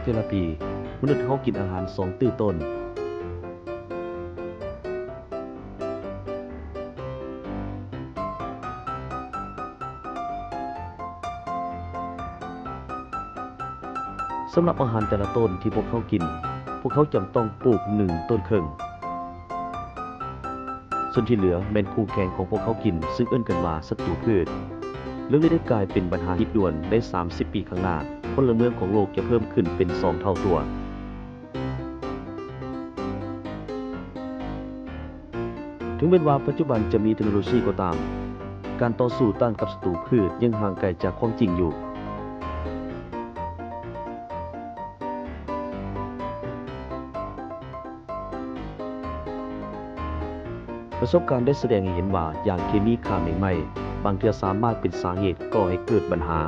ແຕ່ລະປີ, ມະນຸດເຮົາກິນອາຫານສອງຕື້ໂຕນ. ສຳລັບອາຫານແຕ່ລະໂຕນທີ່ພວກເຮົາກິນ, ພວກເຮົາຈຳຕ້ອງປູກໜຶ່ງໂຕນເຄິ່ງ. ສ່ວນທີ່ເຫຼືອແມ່ນຄູ່ແຂ່ງຂອງພວກເຮົາກິນ, ຊຶ່ງເອີ້ນກັນວ່າສັດຕູພືດ. ເລື່ອງນີ້ໄດ້ກາຍເປັນບັນຫາຮີບດ່ວນໃນສາມສິບປີຂ້າງໜ້າ. ພົນລະເມືອງຂອງໂລກຈະເພີ່ມຂຶ້ນເປັນສອງເທົ່າຕົວ. ເຖິງແມ່ນວ່າປັດຈຸບັນຈະມີເທັກໂນໂລຊີກໍຕາມ, ການຕໍ່ສູ້ຕ້ານກັບສັດຕູພືດຍັງຫ່າງໄກຈາກຄວາມຈິງຢູ່. ປະສົບການໄດ້ສະແດງໃຫ້ເຫັນວ່າ ຢາເຄມີຂ້າແມງໄມ້ ບາງເທື່ອສາມາດເປັນສາເຫດກໍ່ໃຫ້ເກີດບັນຫາ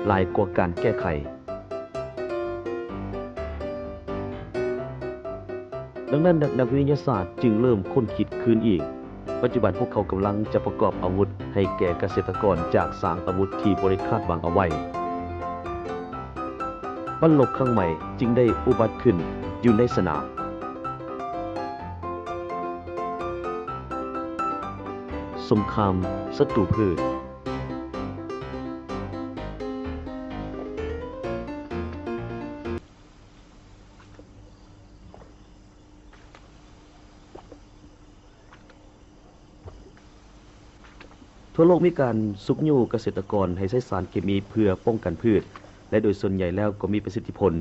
ຫຼາຍກວ່າການແກ້ໄຂ. ດັ່ງນັ້ນ, ນັກ ນັກວິທະຍາສາດຈຶ່ງເລີ່ມຄົ້ນຄິດຄືນອີກ. ປັດຈຸບັນພວກເຂົາກຳລັງຈະປະກອບອາວຸດໃຫ້ແກ່ກະເສດຕະກອນຈາກສາງອາວຸດທີ່ບໍ່ໄດ້ຄາດຫວັງເອົາໄວ້. ບັນລົບຄັ້ງໃໝ່ຈຶ່ງໄດ້ອຸບັດຂຶ້ນຢູ່ໃນສະໜາມ. ສົງຄາມສັດຕູພືດ. ທົ່ວໂລກມີການຊຸກຍູ້ກະເສດຕະກອນໃຫ້ໃຊ້ສານເຄມີເພື່ອປ້ອງກັນພືດ ແລະ ໂດຍສ່ວນໃຫຍ່ແລ້ວກໍມີປະສິດທິຜົນ.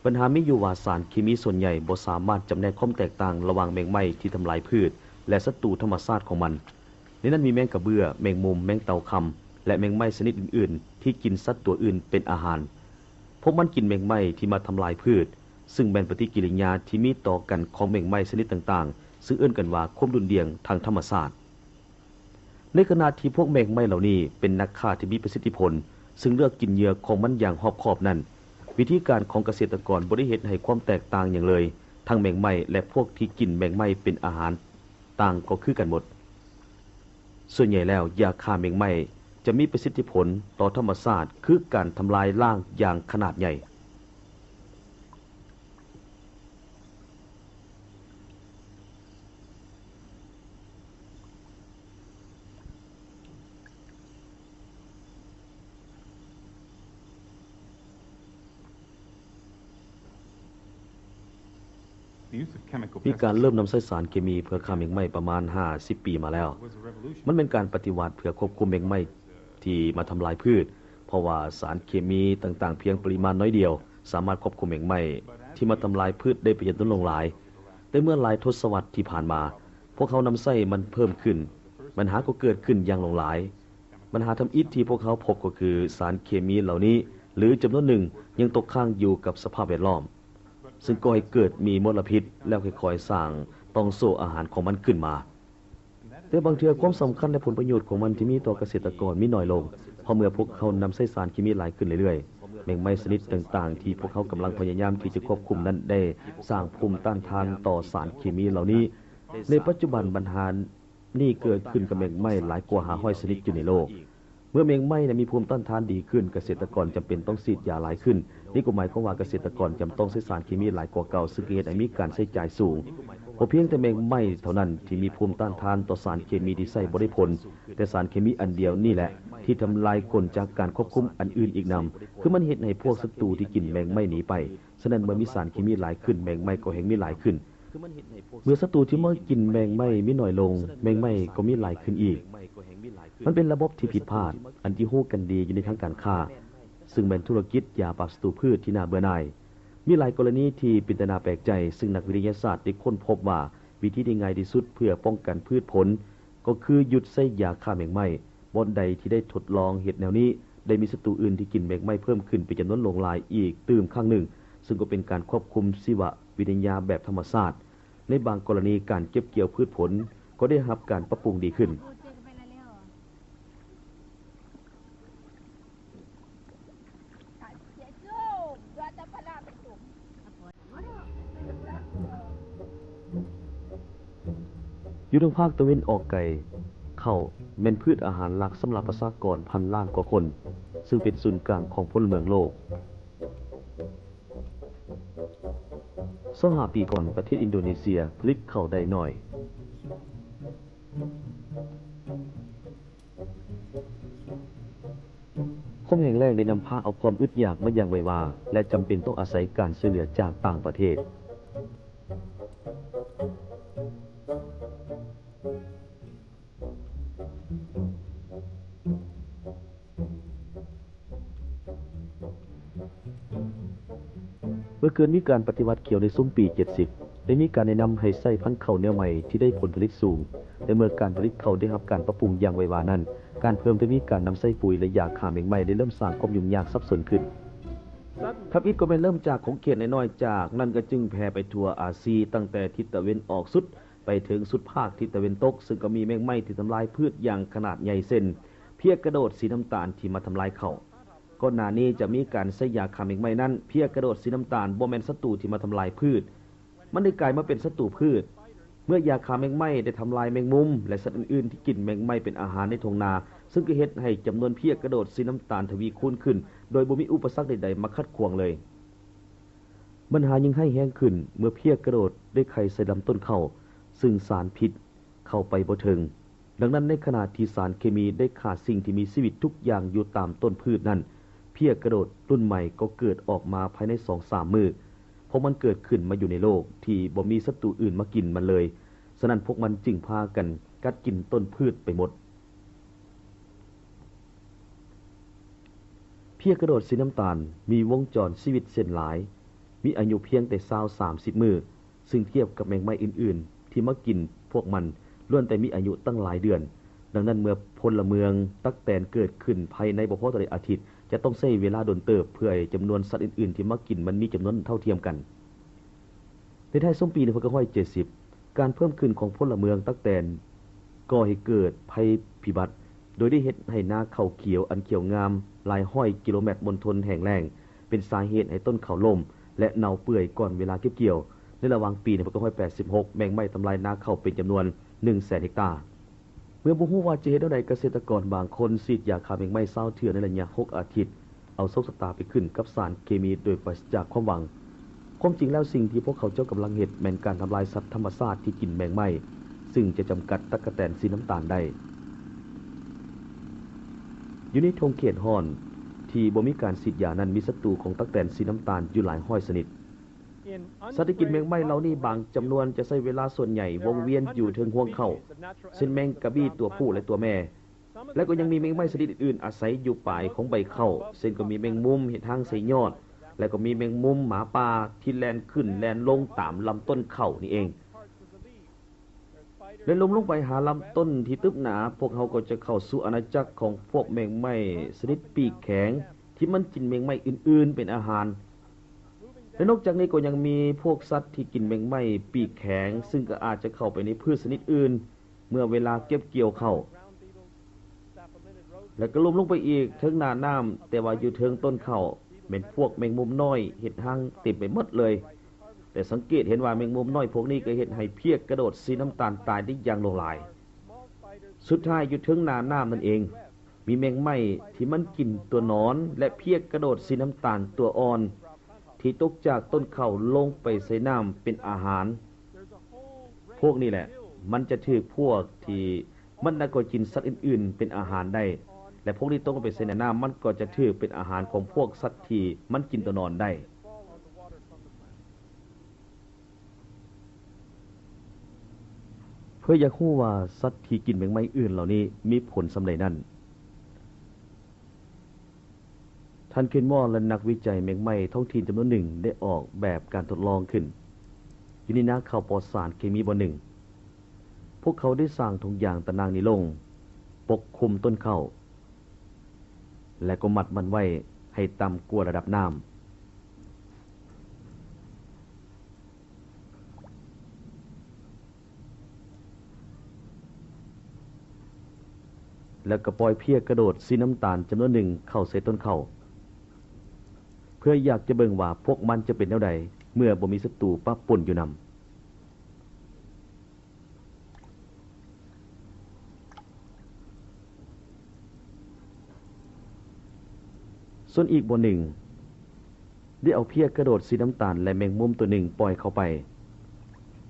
ບັນຫາມີຢູ່ວ່າສານເຄມີສ່ວນໃຫຍ່ບໍ່ສາມາດຈຳແນກຄວາມແຕກຕ່າງລະຫວ່າງແມງໄມ້ທີ່ທຳລາຍພືດ ແລະ ສັດຕູທຳມະຊາດຂອງມັນ. ໃນນັ້ນມີແມງກະເບື້ອ, ແມງມຸມ, ແມງເຕົ່າຄຳ ແລະ ແມງໄມ້ຊະນິດອື່ນໆທີ່ກິນສັດຕົວອື່ນເປັນອາຫານ. ພວກມັນກິນແມງໄມ້ທີ່ມາທຳລາຍພືດ, ຊຶ່ງແມ່ນປະຕິກິລິຍາທີ່ມີຕໍ່ກັນຂອງແມງໄມ້ຊະນິດຕ່າງໆ, ຊຶ່ງເອີ້ນກັນວ່າຄວາມດຸ່ນດ່ຽງທາງທຳມະຊາດ. ໃນຂະນະທີ່ພວກແມງໄມ້ເຫຼົ່ານີ້ເປັນນັກຂ້າທີ່ມີປະສິດທິຜົນ, ຊຶ່ງເລືອກກິນເຫຍື່ອຂອງມັນຢ່າງຮອບຄອບນັ້ນ, ວິທີການຂອງກະເສດຕະກອນບໍ່ໄດ້ເຮັດໃຫ້ຄວາມແຕກຕ່າງຫຍັງເລີຍ, ທັງແມງໄມ້ ແລະ ພວກທີ່ກິນແມງໄມ້ເປັນອາຫານ ຕ່າງກໍຄືກັນໝົດ. ສ່ວນໃຫຍ່ແລ້ວ, ຢາຂ້າແມງໄມ້ຈະມີປະສິດທິຜົນຕໍ່ທຳມະຊາດຄືການທຳລາຍລ້າງຢ່າງຂະໜາດໃຫຍ່. ມີການເລີ່ມນຳໃຊ້ສານເຄມີເພື່ອຂ້າແມງໄມ້ປະມານຫ້າສິບປີມາແລ້ວ. ມັນແມ່ນການປະຕິວັດເພື່ອຄວບຄຸມແມງໄມ້ທີ່ມາທຳລາຍພືດ, ເພາະວ່າສານເຄມີຕ່າງໆພຽງປະລິມານໜ້ອຍດຽວສາມາດຄວບຄຸມແມງໄມ້ທີ່ມາທຳລາຍພືດໄດ້ເປັນຈຳນວນຫຼວງຫຼາຍ. ແຕ່ເມື່ອຫຼາຍທົດສະວັດທີ່ຜ່ານມາ, ພວກເຮົານຳໃຊ້ມັນເພີ່ມຂຶ້ນ, ບັນຫາກໍເກີດຂຶ້ນຢ່າງຫຼວງຫຼາຍ. ບັນຫາທຳອິດທີ່ພວກເຮົາພົບກໍຄືສານເຄມີເຫຼົ່ານີ້ ຫຼື ຈຳນວນໜຶ່ງຍັງຕົກຄ້າງຢູ່ກັບສະພາບແວດລ້ອມ, ຊຶ່ງກໍໃຫ້ເກີດມີມົນລະພິດ ແລ້ວຄ່ອຍໆສ້າງຕ່ອງໂສ້ອາຫານຂອງມັນຂຶ້ນມາ. ແຕ່ບາງເທື່ອຄວາມສຳຄັນ ແລະ ຜົນປະໂຫຍດຂອງມັນທີ່ມີຕໍ່ກະເສດຕະກອນມີໜ້ອຍລົງ, ເພາະເມື່ອພວກເຮົານຳໃຊ້ສານເຄມີຫຼາຍຂຶ້ນເລື້ອຍໆ, ແມງໄມ້ຊະນິດຕ່າງໆທີ່ພວກເຮົາກຳລັງພະຍາຍາມທີ່ຈະຄວບຄຸມນັ້ນໄດ້ສ້າງພູມຕ້ານທານຕໍ່ສານເຄມີເຫຼົ່ານີ້. ໃນປັດຈຸບັນບັນຫາ ນີ້ເກີດຂຶ້ນກັບແມງໄມ້ຫຼາຍກວ່າຫ້າຮ້ອຍຊະນິດຢູ່ໃນໂລກ. ເມື່ອແມງໄມ້ນັ້ນມີພູມຕ້ານທານດີຂຶ້ນ, ກະເສດຕະກອນຈຳເປັນຕ້ອງສີດຢາຫຼາຍຂຶ້ນ. ນີ້ກໍໝາຍຄວາມວ່າກະເສດຕະກອນຈຳຕ້ອງໃຊ້ສານເຄມີຫຼາຍກວ່າເກົ່າ, ຊຶ່ງເຮັດໃຫ້ມີການໃຊ້ຈ່າຍສູງ. ບໍ່ພຽງແຕ່ແມງໄມ້ເທົ່ານັ້ນທີ່ມີພູມຕ້ານທານຕໍ່ສານເຄມີທີ່ໃຊ້ບໍ່ໄດ້ຜົນ, ແຕ່ສານເຄມີອັນດຽວນີ້ແຫຼະທີ່ທຳລາຍກົນຈັກການຄວບຄຸມອັນອື່ນອີກນຳ, ຄືມັນເຮັດໃຫ້ພວກສັດຕູທີ່ກິນແມງໄມ້ໜີໄປ. ສະນັ້ນເມື່ອມີສານເຄມີຫຼາຍຂຶ້ນ, ແມງໄມ້ກໍແຮ່ງມີຫຼາຍຂຶ້ນ. ເມື່ອສັດຕູທີ່ມາກິນແມງໄມ້ມີໜ້ອຍລົງ, ແມງໄມ້ກໍມີຫຼາຍຂຶ້ນອີກ. ມັນເປັນລະບົບທີ່ຜິດພາດ, ອັນທີ່ຮູ້ກັນດີຢູ່ໃນທາງການຄ້າ, ຊຶ່ງແມ່ນທຸລະກິດຢາປາບສັດຕູພືດທີ່ໜ້າເບື່ອໜ່າຍ. ມີຫຼາຍກໍລະນີທີ່ເປັນຕາໜ້າແປກໃຈ, ຊຶ່ງນັກວິທະຍາສາດໄດ້ຄົ້ນພົບວ່າວິທີທີ່ງ່າຍທີ່ສຸດເພື່ອປ້ອງກັນພືດຜົນ ກໍຄືຢຸດໃຊ້ຢາຂ້າແມງໄມ້. ບ່ອນໃດທີ່ໄດ້ທົດລອງເຮັດແນວນີ້, ໄດ້ມີສັດຕູອື່ນທີ່ກິນແມງໄມ້ເພີ່ມຂຶ້ນເປັນຈຳນວນຫຼວງຫຼາຍອີກຕື່ມຄັ້ງໜຶ່ງ, ຊຶ່ງກໍເປັນການຄວບຄຸມຊີວະວິທະຍາແບບທຳມະຊາດ. ໃນບາງກໍລະນີ, ການເກັບກ່ຽວພືດຜົນກໍໄດ້ຮັບການປັບປຸງດີຂຶ້ນ. ຢູ່ທາງພາກຕາເວັນອອກໄກ, ເຂົ້າແມ່ນພືດອາຫານຫຼັກສຳລັບປະຊາກອນພັນລ້ານກວ່າຄົນ, ຊຶ່ງເປັນສູນກາງຂອງພົນລະເມືອງໂລກ. ຊາວຫ້າປີກ່ອນ, ປະເທດອິນໂດເນເຊຍຜະລິດເຂົ້າໄດ້ໜ້ອຍ. ຄວາມແຫ້ງແລ້ງໄດ້ນຳພາເອົາຄວາມອຶດຢາກມາຢ່າງໄວວາ ແລະ ຈຳເປັນຕ້ອງອາໄສການຊ່ວຍເຫຼືອຈາກຕ່າງປະເທດ. ເມື່ອເກີດມີການປະຕິວັດຂຽວໃນຊຸມປີເຈັດສິບ, ໄດ້ມີການແນະນຳໃຫ້ໃຊ້ພັນເຂົ້າແນວໃໝ່ທີ່ໄດ້ຜົນຜະລິດສູງ, ແລະ ເມື່ອການຜະລິດເຂົ້າໄດ້ຮັບການປັບປຸງຢ່າງໄວວານັ້ນ, ການເພີ່ມທະວີການນຳໃຊ້ປຸຍ ແລະ ຢາຂ້າແມງໄມ້ໄດ້ເລີ່ມສ້າງຄວາມຫຍຸ້ງຍາກສັບສົນຂຶ້ນ. ທຳອິດກໍແມ່ນເລີ່ມຈາກຂົງເຂດນ້ອຍໆ, ຈາກນັ້ນກໍຈຶ່ງແຜ່ໄປທົ່ວອາຊີ, ຕັ້ງແຕ່ທິດຕາເວັນອອກສຸດ ໄປເຖິງສຸດພາກທິດຕາເວັນຕົກ, ເຊິ່ງກໍມີແມງໄມ້ທີ່ທຳລາຍພືດຢ່າງຂະໜາດໃຫຍ່ ເຊັ່ນ ເພຍກະໂດດສີນ້ຳຕານທີ່ມາທຳລາຍເຂົ້າ. ກ່ອນໜ້ານີ້ຈະມີການໃຊ້ຢາຂ້າແມງໄມ້ນັ້ນ, ເພຍກະໂດດສີນ້ຳຕານບໍ່ແມ່ນສັດຕູທີ່ມາທຳລາຍພືດ, ມັນໄດ້ກາຍມາເປັນສັດຕູພືດ ເມື່ອຢາຂ້າແມງໄມ້ໄດ້ທຳລາຍແມງມຸມ ແລະ ສັດອື່ນໆທີ່ກິນແມງໄມ້ເປັນອາຫານໃນທົ່ງນາ, ເຊິ່ງກໍເຮັດໃຫ້ຈຳນວນເພຍກະໂດດສີນ້ຳຕານທະວີຄູນຂຶ້ນ ໂດຍບໍ່ມີອຸປະສັກໃດໆມາຂັດຂວາງເລີຍ. ບັນຫາຍິ່ງຮ້າຍແຮງຂຶ້ນເມື່ອເພຍກະໂດດໄດ້ໄຂ່ໃສ່ລຳຕົ້ນເຂົ້າ, ເຊິ່ງສານພິດເຂົ້າໄປບໍ່ເຖິງ. ດັ່ງນັ້ນ, ໃນຂະນະທີ່ສານເຄມີໄດ້ຂ້າສິ່ງທີ່ມີຊີວິດທຸກຢ່າງຢູ່ຕາມຕົ້ນພືດນັ້ນ, ເພຍກະໂດດລຸ້ນໃໝ່ກໍເກີດອອກມາພາຍໃນສອງສາມມື້. ພວກມັນເກີດຂຶ້ນມາຢູ່ໃນໂລກທີ່ບໍ່ມີສັດຕູອື່ນມາກິນມັນເລີຍ, ສະນັ້ນພວກມັນຈຶ່ງພາກັນກັດກິນຕົ້ນພືດໄປໝົດ. ເພຍກະໂດດສີນ້ຳຕານມີວົງຈອນຊີວິດເສັ້ນຫຼາຍ, ມີອາຍຸພຽງແຕ່ຊາວສາມສິບມື້, ຊຶ່ງທຽບກັບແມງໄມ້ອື່ນໆທີ່ມາກິນພວກມັນ ລ້ວນແຕ່ມີອາຍຸຕັ້ງຫຼາຍເດືອນ. ດັ່ງນັ້ນ, ເມື່ອພົນລະເມືອງຕັກແຕນເກີດຂຶ້ນພາຍໃນບໍ່ພໍເທົ່າໃດອາທິດ, ຈະຕ້ອງໃຊ້ເວລາດົນເຕີບເພື່ອໃຫ້ຈຳນວນສັດອື່ນໆທີ່ມາກິນມັນມີຈຳນວນເທົ່າທຽມກັນ. ໃນທ້າຍຊຸມປີໜຶ່ງພັນເກົ້າຮ້ອຍເຈັດສິບ, ການເພີ່ມຂຶ້ນຂອງພົນລະເມືອງຕັກແຕນກໍ່ໃຫ້ເກີດໄພພິບັດ, ໂດຍໄດ້ເຮັດໃຫ້ນາເຂົ້າຂຽວອັນຂຽວງາມຫຼາຍຮ້ອຍກິໂລແມັດມົນທົນແຫ້ງແລ້ງ, ເປັນສາເຫດໃຫ້ຕົ້ນເຂົ້າລົ້ມ ແລະ ເນົ່າເປື່ອຍກ່ອນເວລາເກັບກ່ຽວ. ໃນລະຫວ່າງປີໜຶ່ງພັນເກົ້າຮ້ອຍແປດສິບຫົກ, ແມງໄມ້ທຳລາຍນາເຂົ້າເປັນຈຳນວນໜຶ່ງແສນເຮັກຕາ. ເມື່ອບໍ່ຮູ້ວ່າຈະເຮັດແນວໃດ, ກະເສດຕະກອນບາງຄົນສີດຢາຂ້າແມງໄມ້ຊາວເທື່ອໃນໄລຍະຫົກອາທິດ, ເອົາໂຊກຊະຕາໄປຂຶ້ນກັບສານເຄມີໂດຍປາສະຈາກຄວາມຫວັງ. ຄວາມຈິງແລ້ວ, ສິ່ງທີ່ພວກເຂົາເຈົ້າກຳລັງເຮັດແມ່ນການທຳລາຍສັດທຳມະຊາດທີ່ກິນແມງໄມ້, ຊຶ່ງຈະຈຳກັດຕັກກະແຕນສີນ້ຳຕານໄດ້. ຢູ່ໃນທົ່ງເຂດຮ້ອນທີ່ບໍ່ມີການສີດຢານັ້ນ, ມີສັດຕູຂອງຕັກແຕນສີນ້ຳຕານຢູ່ຫຼາຍຮ້ອຍຊະນິດ. ສັດທີ່ກິນແມງໄມ້ເຫຼົ່ານີ້ບາງຈຳນວນຈະໃຊ້ເວລາສ່ວນໃຫຍ່ວົງວຽນຢູ່ເທິງຮວງເຂົ້າ, ເຊັ່ນແມງກະບີ້ຕົວຜູ້ ແລະ ຕົວແມ່. ແລະ ກໍຍັງມີແມງໄມ້ຊະນິດອື່ນໆອາໄສຢູ່ປາຍຂອງໃບເຂົ້າ, ເຊັ່ນກໍມີແມງມຸມເຮັດຮັງໃສ່ຍອດ, ແລະ ກໍມີແມງມຸມໝາປ່າທີ່ແລ່ນຂຶ້ນແລ່ນລົງຕາມລຳຕົ້ນເຂົ້ານີ້ເອງ. ແລະ ລຸ່ມລົງໄປຫາລຳຕົ້ນທີ່ຕຶບໜາ, ພວກເຮົາກໍຈະເຂົ້າສູ່ອານາຈັກຂອງພວກແມງໄມ້ຊະນິດປີກແຂງທີ່ມັນກິນແມງໄມ້ອື່ນໆເປັນອາຫານ. ແລະ ນອກຈາກນີ້ກໍຍັງມີພວກສັດທີ່ກິນແມງໄມ້ປີກແຂງ, ຊຶ່ງກໍອາດຈະເຂົ້າໄປໃນພືດຊະນິດອື່ນ ເມື່ອເວລາເກັບກ່ຽວເຂົ້າ. ແລະ ກະລຸ່ມລົງໄປອີກເທິງໜ້ານ້ຳ, ແຕ່ວ່າຢູ່ເທິງຕົ້ນເຂົ້າແມ່ນພວກແມງມຸມນ້ອຍເຮັດຮັງເຕັມໄປໝົດເລີຍ. ແລະ ສັງເກດເຫັນວ່າແມງມຸມນ້ອຍພວກນີ້ກໍເຮັດໃຫ້ເພຍກະໂດດສີນ້ຳຕານຕາຍໄດ້ຢ່າງຫຼວງຫຼາຍ. ສຸດທ້າຍຢູ່ເທິງໜ້ານ້ຳນັ້ນເອງ, ມີແມງໄມ້ທີ່ມັນກິນຕົວໜອນ ແລະ ເພຍກະໂດດສີນ້ຳຕານຕົວອ່ອນ ທີ່ຕົກຈາກຕົ້ນເຂົ້າລົງໄປໃສ່ນ້ຳເປັນອາຫານ. ພວກນີ້ແຫຼະ ມັນຈະຖືກພວກທີ່ມັນນະກໍກິນສັດອື່ນໆເປັນອາຫານໄດ້ ແລະ ພວກນີ້ຕົກລົງໄປໃສ່ໃນນ້ຳ ມັນກໍຈະຖືກເປັນອາຫານຂອງພວກສັດທີ່ມັນກິນຕົວໜອນໄດ້. ເພື່ອຢາກຮູ້ວ່າສັດທີ່ກິນແມງໄມ້ອື່ນເຫຼົ່ານີ້ມີຜົນສ່ຳໃດນັ້ນ, ທ່ານ Kenmore ແລະ ນັກວິໄຈແມງໄມ້ທ້ອງຖິ່ນຈຳນວນໜຶ່ງໄດ້ອອກແບບການທົດລອງຂຶ້ນ ຢູ່ໃນນາເຂົ້າປອດສານເຄມີບ່ອນໜຶ່ງ. ພວກເຂົາໄດ້ສ້າງຖົງຢາງຕາໜ່າງນີ້ລົງ ປົກຄຸມຕົ້ນເຂົ້າ ແລະ ກໍມັດມັນໄວ້ໃຫ້ຕ່ຳກວ່າລະດັບນ້ຳ. ແລ້ວກໍປ່ອຍເພຍກະໂດດສີນ້ຳຕານຈຳນວນໜຶ່ງເຂົ້າໃສ່ຕົ້ນເຂົ້າ ເພື່ອຢາກຈະເບິ່ງວ່າພວກມັນຈະເປັນແນວໃດເມື່ອບໍ່ມີສັດຕູປະປົນຢູ່ນຳ. ສ່ວນອີກບ່ອນໜຶ່ງ ໄດ້ເອົາເພຍກະໂດດສີນ້ຳຕານ ແລະ ແມງມຸມຕົວໜຶ່ງປ່ອຍເຂົ້າໄປ,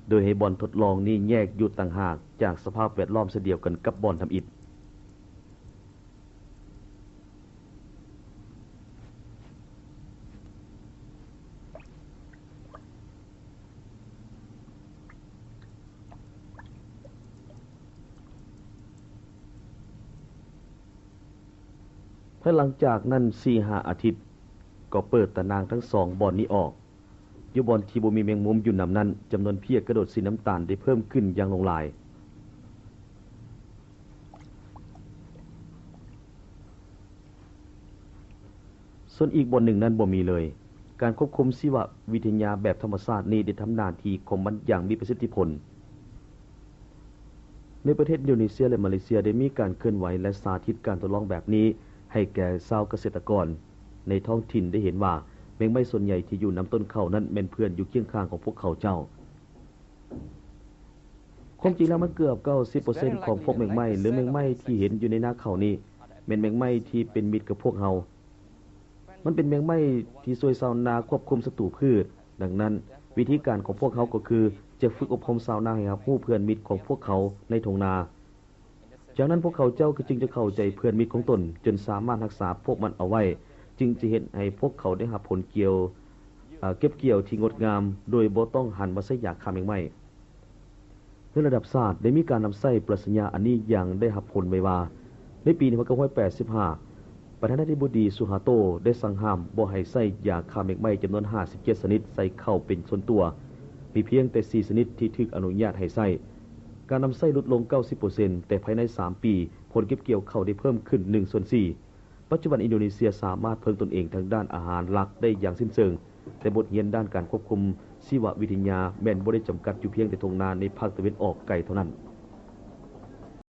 ໂດຍໃຫ້ບ່ອນທົດລອງນີ້ແຍກຢູ່ຕ່າງຫາກຈາກສະພາບແວດລ້ອມເຊັ່ນດຽວກັນກັບບ່ອນທຳອິດ. ພາຍຫຼັງຈາກນັ້ນສີ່ຫ້າອາທິດ, ກໍເປີດຕາໜ່າງທັງສອງບ່ອນນີ້ອອກ. ຢູ່ບ່ອນທີ່ບໍ່ມີແມງມຸມຢູ່ນຳນັ້ນ, ຈຳນວນເພຍກະໂດດສີນ້ຳຕານໄດ້ເພີ່ມຂຶ້ນຢ່າງຫຼວງຫຼາຍ. ສ່ວນອີກບ່ອນໜຶ່ງນັ້ນບໍ່ມີເລີຍ. ການຄວບຄຸມຊີວະວິທະຍາແບບທຳມະຊາດນີ້ໄດ້ທຳໜ້າທີ່ຂອງມັນຢ່າງມີປະສິດທິຜົນ. ໃນປະເທດອິນໂດເນເຊຍ ແລະ ມາເລເຊຍ ໄດ້ມີການເຄື່ອນໄຫວ ແລະ ສາທິດການທົດລອງແບບນີ້ໃຫ້ແກ່ຊາວກະເສດຕະກອນໃນທ້ອງຖິ່ນໄດ້ເຫັນວ່າ ແມງໄມ້ສ່ວນໃຫຍ່ທີ່ຢູ່ນຳຕົ້ນເຂົ້ານັ້ນແມ່ນເພື່ອນຢູ່ຄຽງຂ້າງຂອງພວກເຂົາເຈົ້າ. ຄວາມຈິງແລ້ວມັນເກືອບເກົ້າສິບເປີເຊັນຂອງພວກແມງໄມ້ ຫຼື ແມງໄມ້ທີ່ເຫັນຢູ່ໃນນາເຂົ້ານີ້ ແມ່ນແມງໄມ້ທີ່ເປັນມິດກັບພວກເຮົາ. ມັນເປັນແມງໄມ້ທີ່ຊ່ວຍຊາວນາຄວບຄຸມສັດຕູພືດ. ດັ່ງນັ້ນ, ວິທີການຂອງພວກເຮົາກໍຄືຈະຝຶກອົບຮົມຊາວນາໃຫ້ຮັບຮູ້ເພື່ອນມິດຂອງພວກເຂົາໃນທົ່ງນາ. ຈາກນັ້ນພວກເຂົາເຈົ້າກໍຈຶ່ງຈະເຂົ້າໃຈເພື່ອນມິດຂອງຕົນ, ຈົນສາມາດຮັກສາພວກມັນເອົາໄວ້, ຈຶ່ງຈະເຮັດໃຫ້ພວກເຂົາໄດ້ຮັບຜົນກ່ຽວ, ເອີ, ເກັບກ່ຽວທີ່ງົດງາມ, ໂດຍບໍ່ຕ້ອງຫັນມາໃຊ້ຢາຂ້າແມງໄມ້. ໃນລະດັບຊາດ, ໄດ້ມີການນຳໃຊ້ປະລັດຊະຍາອັນນີ້ຢ່າງໄດ້ຮັບຜົນໄວວາ. ໃນປີໜຶ່ງພັນເກົ້າຮ້ອຍແປດສິບຫ້າ ປະທານາທິບໍດີ ຊູຮາໂຕ ໄດ້ສັ່ງຫ້າມບໍ່ໃຫ້ໃຊ້ຢາຂ້າແມງໄມ້ຈຳນວນຫ້າສິບເຈັດຊະນິດໃສ່ເຂົ້າເປັນສ່ວນຕົວ, ມີພຽງແຕ່ສີ່ຊະນິດທີ່ຖືກອະນຸຍາດໃຫ້ໃຊ້. ການນຳໃຊ້ຫຼຸດລົງເກົ້າສິບເປີເຊັນ, ແຕ່ພາຍໃນສາມປີ, ຜົນເກັບກ່ຽວເຂົ້າໄດ້ເພີ່ມຂຶ້ນໜຶ່ງສ່ວນສີ່. ປັດຈຸບັນ ອິນໂດເນເຊຍສາມາດເພິ່ງຕົນເອງທາງດ້ານອາຫານຫຼັກໄດ້ຢ່າງສິ້ນເຊີງ, ແຕ່ບົດຮຽນດ້ານການຄວບຄຸມຊີວະວິທະຍາແມ່ນບໍ່ໄດ້ຈຳກັດຢູ່ພຽງແຕ່ທົ່ງນາໃນພາກຕາເວັນອອກໄກເທົ່ານັ້ນ.